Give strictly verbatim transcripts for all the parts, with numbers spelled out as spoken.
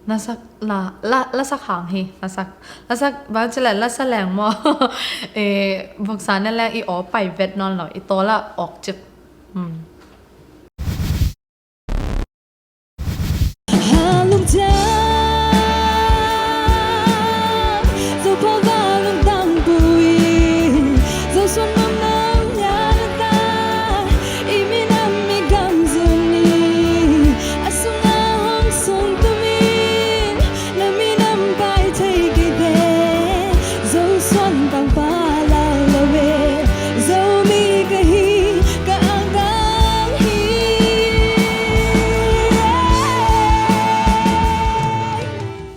Na sak la, la, la sak hang hi, la sak, la sak bang ci leh la sa leng maw. E, voksa na leng i aw pai vet nawn lo, i tawl ah awk cip. Hmm.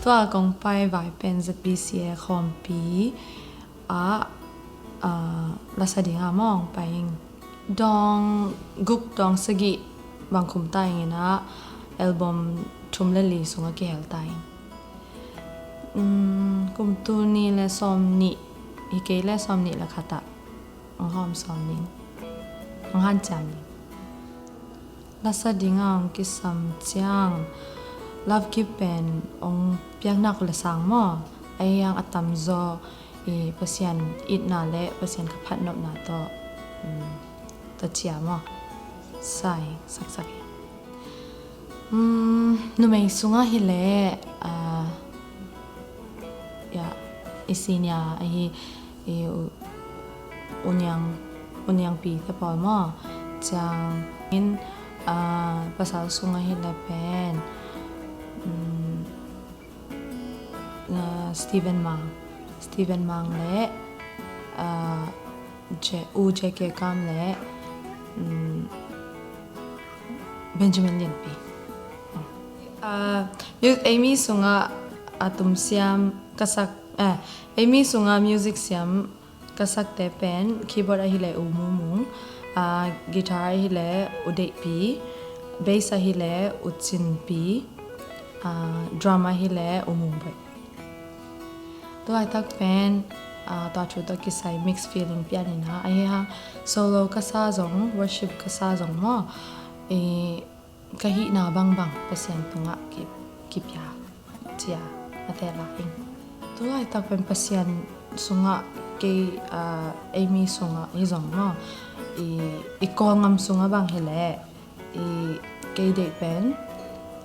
Tua kong pai vai pen Z B C A khawmpi ah, ah, lasa ding ah mawng pai ing. Dawng guk dawng sagih bang khum ta ing in ah, album thum le li sungah kihel ta ing. Um, kum tul nih le sawm nih, hi kei le sawm nih le khat ah hong hawm sawm ning, hong hanciam ning. Lasa ding ah hong kisam ciang, Love Gift pen hong piakna kul le sang maw. Ahi hang a tamzaw i Pasian itna le Pasian ka phatnopna tawh, um, ta cia maw. Sai, saksak hi. Um, numei sungah hi leh, ah, ya, i senior ahi, i u, uniang, uniangpi te pawl maw. Ciang in, ah, pasal sungah hi leh pen, um, ah, Steven Mang. Steven Mang le, ah, Je-, U J K Kam le, um, Benjamin Lianpi. Ah, mu-, ei mi sungah a tum siam ka sak, eh, ei mi sungah music siam ka sakte pen keyboard ahi leh U Mu Mung, ah, guitar ahi leh U Deihpi, bass ahi leh U Cinpi, ah, drum ahi leh U Mung Boih. Tulaitak pen, ah, tua thu tawh kisai mixed feeling pian in ah, ahi hang solo ka sa zong, worship ka sa zong maw, i, ka hihna bangbang Pasian tungah ki, kipia cia a te lak ing. Tulaitak pen Pasian sungah kei, ah, ei mi sungah hi zong maw, i, i Kawlgam sungah bang hi leh, i, kei deih pen,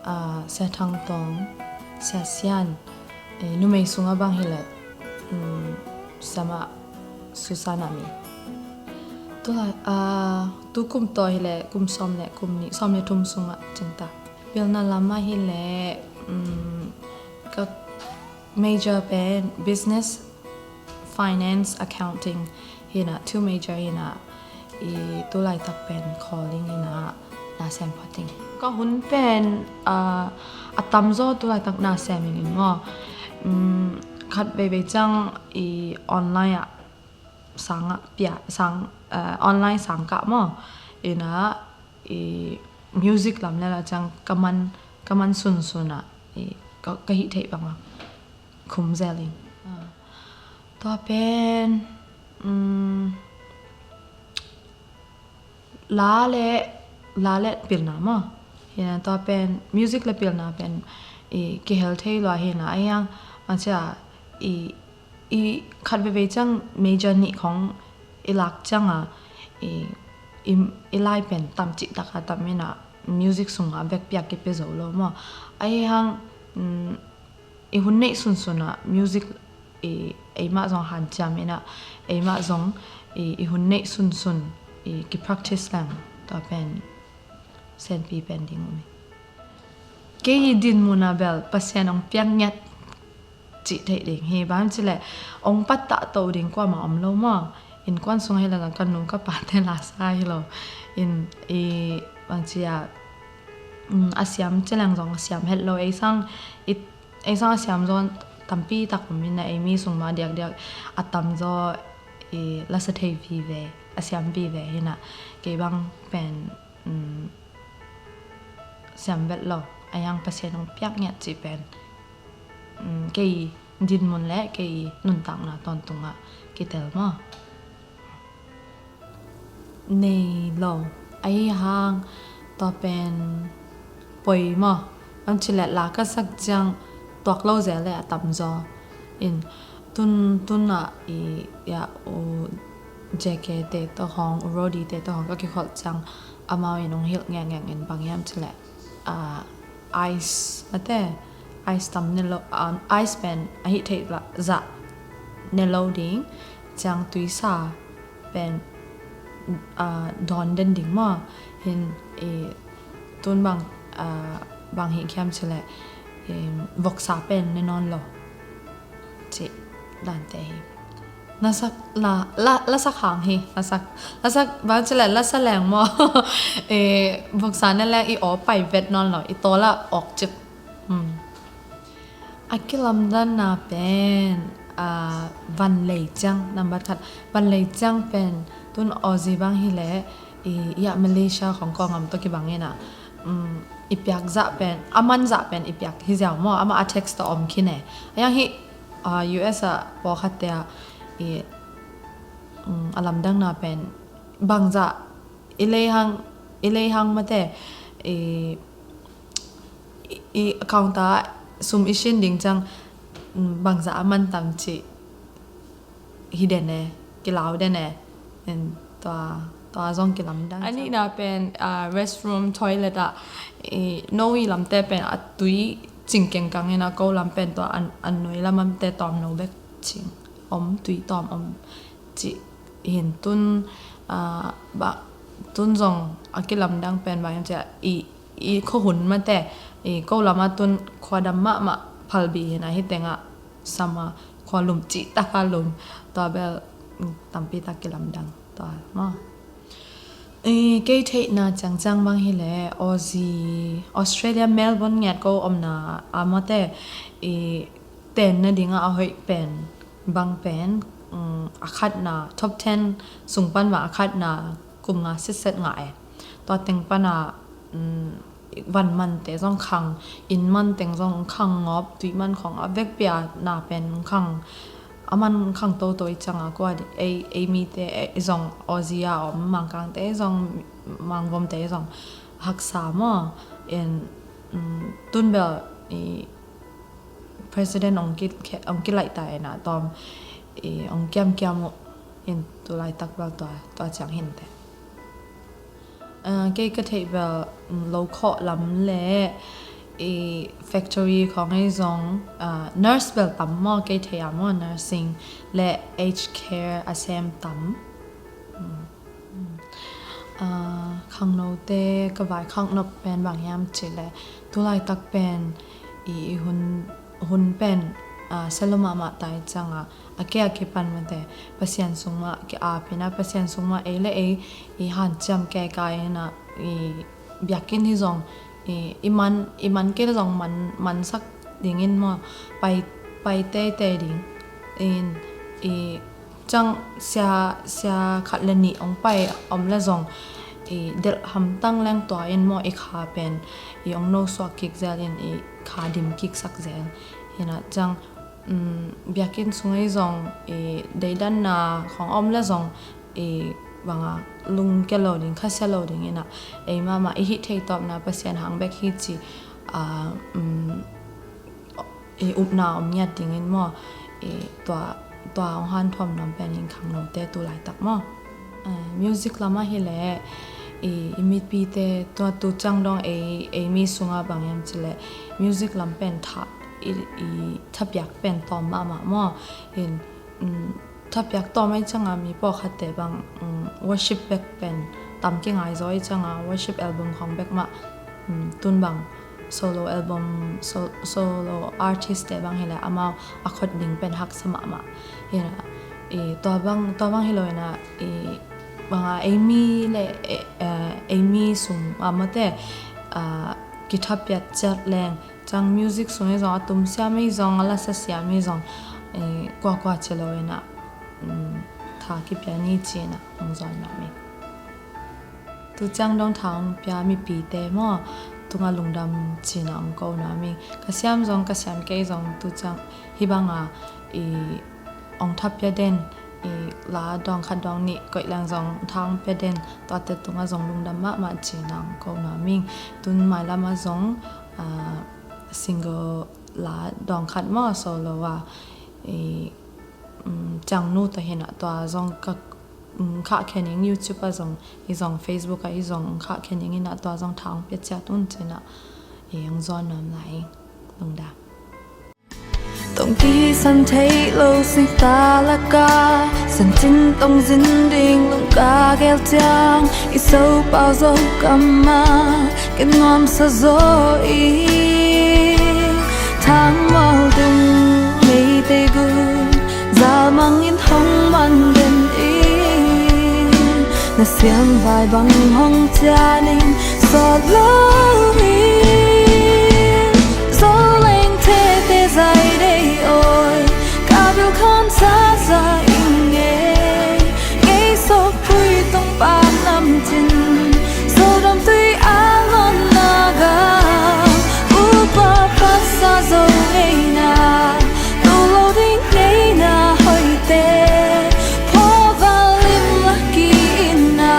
ah, Sia Thang Tawng, Sia Sian, i, numei sungah bang hi leh, um, Siamah Susana Mi. Tulai, ah, tu kum tawh hi leh kum sawm le kum nih, sawm le thum sungah cin ta. Pilna lamah hi leh, um, ka major pen business, finance, accounting hi in ah, two major hi in ah, i, tulaitak pen calling hi in ah, na sem phot ing. Ka hun pen, ah, a tamzaw tulaitak na sem ing in maw. Um, khat veivei ciang i online ah sang ah pia, sang, ah, online sang kah maw. In ah, i, music lam le la ciang ka man, ka man sunsun ah, i, ka, ka hih theih bang ah khum zel ing. Ah. Tua pen, um, la le, la le pilna maw. Hi in ah tua pen, music le pilna pen, i, kihel thei lua hi in ah, ahi hang, a cia, i, i khat veivei ciang major nih khong i lak ciang ah, i, i, i lai pen tam cih tak a tam in ah music sungah vekpi a kipia zo lo maw. Ahi hang, um, i hun neih sunsun ah music i, eimah zong hanciam in ah, eimah zong i, i hun neih sunsun i, kipractice leng tua pen senpi pen ding um hi. Kei i dinmun ah bel Pasian hong piak ngiat cih theih ding hi, bang ci leh hong pattah to ding kuamah om lo maw. Innkuan sung hi leh zong ka nu ka pate la sa hi lo. In i bang ci a, um, a siam ci leng zong a siam het lo, ei sang i, ei sang a siam zaw tampi tak om in ah, ei mi sung mah diakdiak a tamzaw i lasa thei vive, a siam vive hi in ah, kei bang pen, um, siam vet lo, ahi hang Pasian hong piak ngiat cih pen, um, kei dinmun le kei nuntakna tawntungah kitel maw. Nei lo, ahi hang tua pen poi maw. Bang ci leh la ka sak ciang tuak lo zel le a tamzaw in tun, tun ah i, ya, u J K te tawh hong, u Rodi te tawh hong ka kikholh ciang amau in hong hilh ngekngek in bang hiam cileh, ah, ice, mate, ice tam ne lo, um, ice pen a hih theih zah ne lo ding ciang tuisa pen, ah, dawn den ding maw. Hin i tun bang, ah, bang hih khiam cileh, em, voksa pen ne nawn lo cih dante hi. Lasak, la, la, lasak hang hi, lasak, lasak bang cileh lasa leng maw. E, voksa ne leng i aw pai vet nawn lo, i tawl ah awk cip. Hmm. A kilamdanna pen, ah, vanlei ciang, nambat khat, vanlei ciang pen tun Aussie bang hileh, i, ya Malaysia khong kawngam tawh kibang inah, um, i piak zah pen, a man zah pen i piak hi ziau maw, amah a text tawh om khin e. A yang hi, ah, U S ah pawlkhatte ah i, um, a lamdangna pen bangzah i leihang, i leihang mate, i, i, i account ah sum i sin ding ciang, um, bangzah a man tam cih hi den e, kilau den e. En tua, tua zong kilamdang. A nihna pen, ah, restroom, toilet ah, i, no i lamte pen a tui cing kengkang inah ko lam pen tua an, an noi lamte tawm no bek cing om, tui tawm om cih hin tun, ah, ba, tun zong a kilamdang pen bang hiam ciah i, i khuahun mate, i ko lamah tun khuadam mahmah phalbi hinah hi tengah sama khualum cih taka lum tua bel, mm, tampi tak kilamdang tua maw. I, kei theihna ciangciang bang hileh Aussie, Australia, Melbourne ngiat ko omna a mate, i, ten nadingah a hoih pen bang pen, um, a khatna, top ten sung pan mah a khatna kum nga sitset ngah e. Tua teng pana, um, van mante zong khang, inn man teng zong khang ngawp, tui man khong a vekpi a na pen khang, a man khang toto i cianga kua di, ei, ei mite, ei zong Aussie a om, Mangkangte zong, Mangvomte zong haksa maw. In, um, tun bel i president ong ki, ong kilaih ta inah tawm, i, ong kiamkiam uh in tulaitak bel tua, tua ciang hinte. Ah, kei ka theih bel, mm, lo khawh lam le i factory khawng ei zong, ah, nurse bel tam maw, kei theih a maw, nursing le aged care a sem tam. Mm. Ah, khangnote ka vaikhak nop pen bang hiam cihleh tulaitak pen i, i hun, hun pen, ah, selo mahmah ta i cianga a ke a kipan mate Pasian sung mah ki-ap inah, Pasian sung mah ei le ei i hanciam keikai inah, i biakinn hi zong i, i man, i man kei le zong man, mansak dingin maw, pai, pai teitei ding in, i ciang sia, sia khat le nih ong pai om le zong i delh hamtang leng tua in maw, i kha pen i ong nosuak kik zel in, i kha dim kiksak zel. Hinah ciang, um, biakinn sung ei zong i deidanna khong om le zong i banga lungkia lo ding, khasia lo ding inah, ei mahmah i hih theitawpna Pasian hang bek hi ci, ah, um, i upna om ngiat dingin maw, i tua, tua hong hanthuam nuam pen in khangnote tulaitak maw. Ah, music lamah hileh i, i mipite tua tu ciang dong ei, ei mi sungah bang hiam cihleh music lam pen tha, i, i thapiak pen tawm mahmah maw. In, um, thapiak tawm ei cianga mi pawlkhatte bang, um, worship bek pen tam kingai zaw ei cianga worship album khong bek mah, um, tun bang solo album, so, solo artist te bang hileh amau a khot ding pen haksa mahmah. Hinah, i, tua bang, tua bang hi lo inah, i, banga ei mi le, e, eh, ei mi sung a mate, ah, kithapiat ciat leng ciang music sung ei zong a tum siam ei zong, a lasa siam ei zong, eh, kuakua ci lo inah, um, tha kipia ni ci inah hong zawn nuam ing. Tu ciang dong tha hong pia mipite maw, tungah lungdam ci inah hong ko nuam ing. Ka siam zong, ka siam kei zong tu ciang hih banga i ong thapia den, i la dawng khat dawng nih koih leng zong tha hong pia den, tuate tungah zong lungdam mahmah ci inah hong ko nuam ing. Tun mailamah zong, ah, single la dawng khat maw so lo a, i, um, Ciangnu tawh hi na, tua zong ka, um, khahkhia ning, YouTube ah zong hi zong, Facebook ah hi zong khahkhia ning hi na, tua zong tha hong pia ciat un ci na, i, hong zawn nuam lai. Lungdam. Tong kisan thei lo sing ta laka, san cin tong zin ding lung ka gel ciang, i so pau zo kama, ken nuam sa zo i, thang mal dung mei te gu, za mang in hong man den i, na siam vai bang hong cian in, sawt lo i, Zoleng thete zai dei oi, ka bil khan sa za ing e, ngei sok pui tong pa nam cin, Zodam tui a ngon na ga, upa pa sa zo ngei na, tu lo ding ngei na hoi te, pho va lim la ki in na,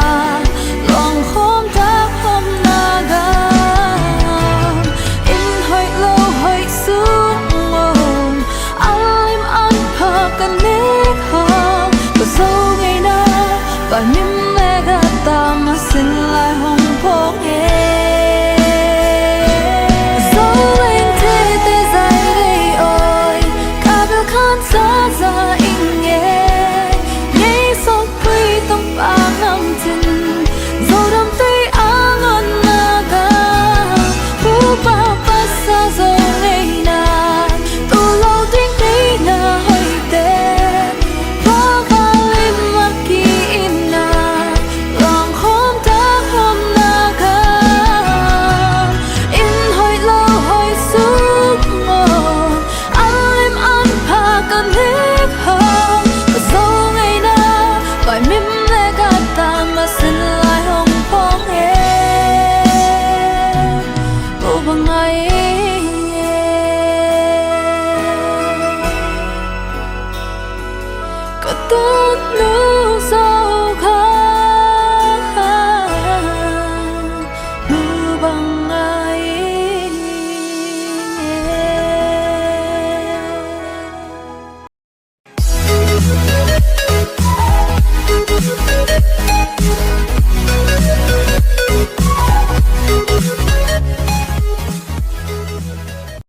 long khom ta khom na ga, in hoih lo hoih sung om, a lim an pha ka nek hang, ka zo ngei na, pai mim le ga ta ma sin lai hong phong e. Zoleng thete zai dei oi, ka bil khan sa za ing e, ngei sok pui tong pa nam cin, Zodam tui a ngon na ga, upa pa sa zo ngei na, tu lo ding ngei na hoi te, pho va lim a ki in na, long khom ta khom na ga, in hoih lo hoih sung om, a lim an pha ka nek hang, ka zo ngei na, pai mim le ga ta ma sin lai hong phong e. Ko bang ngai e, ka tun nu zo kha, ko bang ngai e.